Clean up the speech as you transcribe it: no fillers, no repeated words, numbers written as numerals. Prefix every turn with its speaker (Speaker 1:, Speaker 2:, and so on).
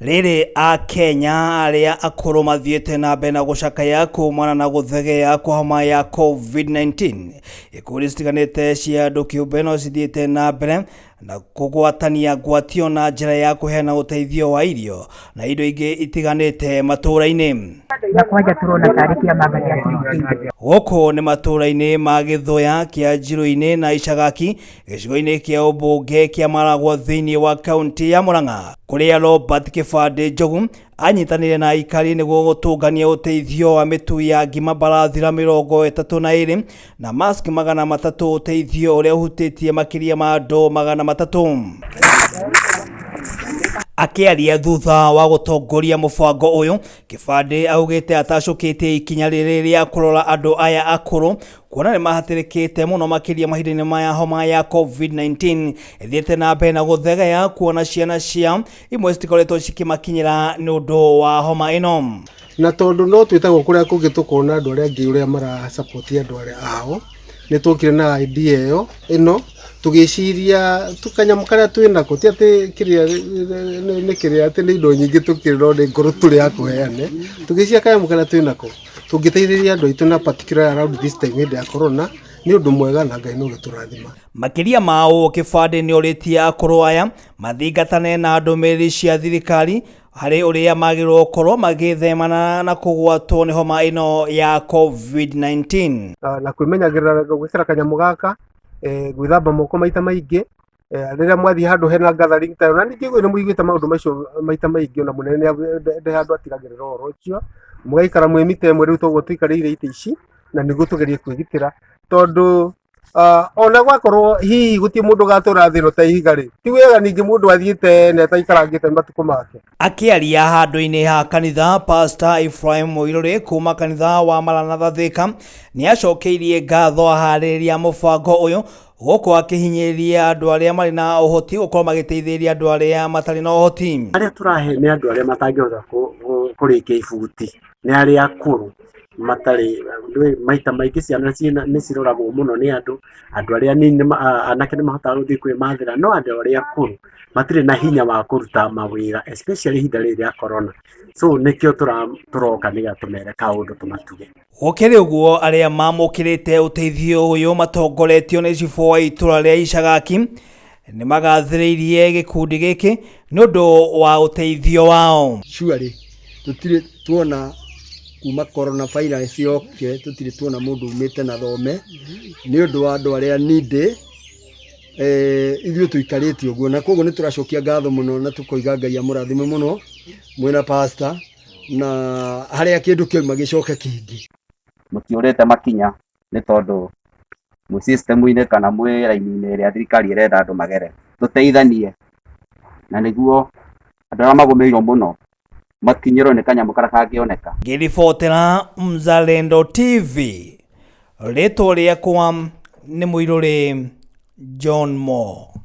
Speaker 1: Rĩrĩ Akenya arĩa akũrũ mathiĩte na mbere na gũcakaya kumana na gũthegea kwa homa ya COVID-19, ikundi citiganĩte cia andũ kĩũmbe no cithiĩte na mbere na kũgwatania ngwatio na njĩra ya kũheana ũteithio wa irio na indo ingĩ itiganĩte matũũra-inĩ.
Speaker 2: Na kwanja tũrona tarĩ kĩama Ngai atũringĩire.
Speaker 1: Gũkũ nĩ matũũra-inĩ ma Gĩthũya, kĩa Njirũ-inĩ na Icagaki gĩcigo-inĩ kĩa ũmbunge kĩa Maragwa thĩinĩ wa kaunti ya Murang'a, kũrĩa Robert Kĩbandĩ Njogu anyitanĩire na aikari nĩguo gũtũngania ũteithio wa mĩtu ya ngima mbarathira 32 na mask 300, ũteithio ũrĩa ũhutĩtie makĩria ma andũ 300. Akĩaria thutha wa gũtongoria mũbango ũyũ, Kĩbandĩ augĩte atacũkĩtie ikinya rĩrĩ rĩa kũrora andũ aya akũrũ kuona nĩ mahatĩrĩkĩte mũno makĩria mahinda-inĩ maya homa ya COVID-19 ĩthiĩte na mbere na gũthegea, kuona ciana ciao imwe citikoretwo cikĩmakinyĩra nĩ ũndũ wa homa ĩno.
Speaker 3: Na tondũ no twĩtagwo kũrĩa kũngĩ tũkona andũ arĩa angĩ ũrĩa marasupport andũ arĩa ao, nĩ twokire na idea ĩyo ĩno tũgĩciria tũkanyamũ karĩa twĩnako ti atĩ kĩrĩa nĩ kĩrĩa atĩ nĩ indo nyingĩ tũkĩrĩ, no nĩ ngoro tũrĩ ya kũheane. Tũgĩciria kanyamũ karĩa twĩnako tũngĩteithĩrĩria andũ aitũ na particular around this time, hĩndĩ ya corona, nĩ ũndũ mwega na Ngai no gĩtũrathima.
Speaker 1: Makĩria ma ũũ, Kĩbandĩ nĩ orĩtie akũrũ aya mathingatane na ndũmĩrĩri cia thirikari harĩ ũrĩa magĩrĩirwo gũkorwo magĩthemana na kũgwatwo nĩ homa ĩno ya COVID-19.
Speaker 3: Na kwĩmenyagĩrĩra, gwĩkĩra kanyamũ gaka, gwĩthamba moko maita maingĩ rĩrĩa mwathiĩ handũ hena gathering ta ĩyo. Na ningĩ nĩ mũiguĩte maũndũ macio maita maingĩ, ona mũnene ndĩ handũ atigagĩrĩra ũhoro ũcio, mũgaikara mwĩ mita ĩmwe. Rĩu toguo tũikarĩire itĩ ici na nĩguo tũgerie kwĩgitĩra, tondũ ona gwakorwo hihi gũtirĩ mũndũ ũgatũra thĩ ĩno ta ihiga rĩ, ti wega ningĩ mũndũ athiĩte na ataikarangĩte matukũ make.
Speaker 1: Akĩaria handũ-inĩ ha kanitha, Pastor Ephraim Mũirũrĩ kuma kanitha wa Maranatha Thika nĩ acokeirie ngatho aharĩrĩria mũbango ũyũ, gũkũ akĩhinyĩrĩria andũ arĩa marĩ na ũhoti gũkorwo magĩteithĩrĩria andũ arĩa matarĩ na ũhoti.
Speaker 4: Arĩa tũrahe nĩ andũ arĩa matangĩhota kũrĩkia ibuti, nĩ arĩa akũrũ matarĩ nĩ maita maingĩ ciana ciĩna nĩ ciroragwo mũno nĩ andũ arĩa anini, anake nĩ mahotaga gũthiĩ kwĩmathĩra, no andũ arĩa akũrũ matirĩ na hinya wa kũruta mawĩra, especially ihinda rĩrĩ rĩa corona. So nĩkĩo tũroka nĩgetha tũmere kaũndũ tũmatuge.
Speaker 1: Gũkĩrĩ ũguo, arĩa mamũkĩrĩte ũteithio ũyũ matongoretio nĩ cibũ wa itũra rĩa Icagaki nĩ magathĩrĩirie gĩkundi gĩkĩ nĩ ũndũ wa ũteithio wao.
Speaker 5: Surely tũtirĩ tuona kuma corona virus yoke, tũtirĩ tuona mũndũ umĩte na thome nĩ ũndũ wa andũ arĩa needy. Ithuĩ tũikarĩte ũguo, na koguo nĩ tũracokia ngatho mũno na tũkoiga Ngai amũrathime mũno mwĩna pastor, na harĩa kĩndũ kĩauma gĩcoke kĩngĩ.
Speaker 6: Mũtiũrĩte makinya nĩ tondũ mwĩ system-inĩ kana mwĩ raini-inĩ ĩrĩa thirikari ĩrenda andũ magere. Tũteithanie na nĩguo andũ arĩa magũmĩirwo mũno makinyĩrwo nĩ kanyamũ karĩa kangĩoneka.
Speaker 1: Ngĩribotera Mzalendo TV, rĩtwa rĩakwa nĩ Mũirũrĩ John Mo.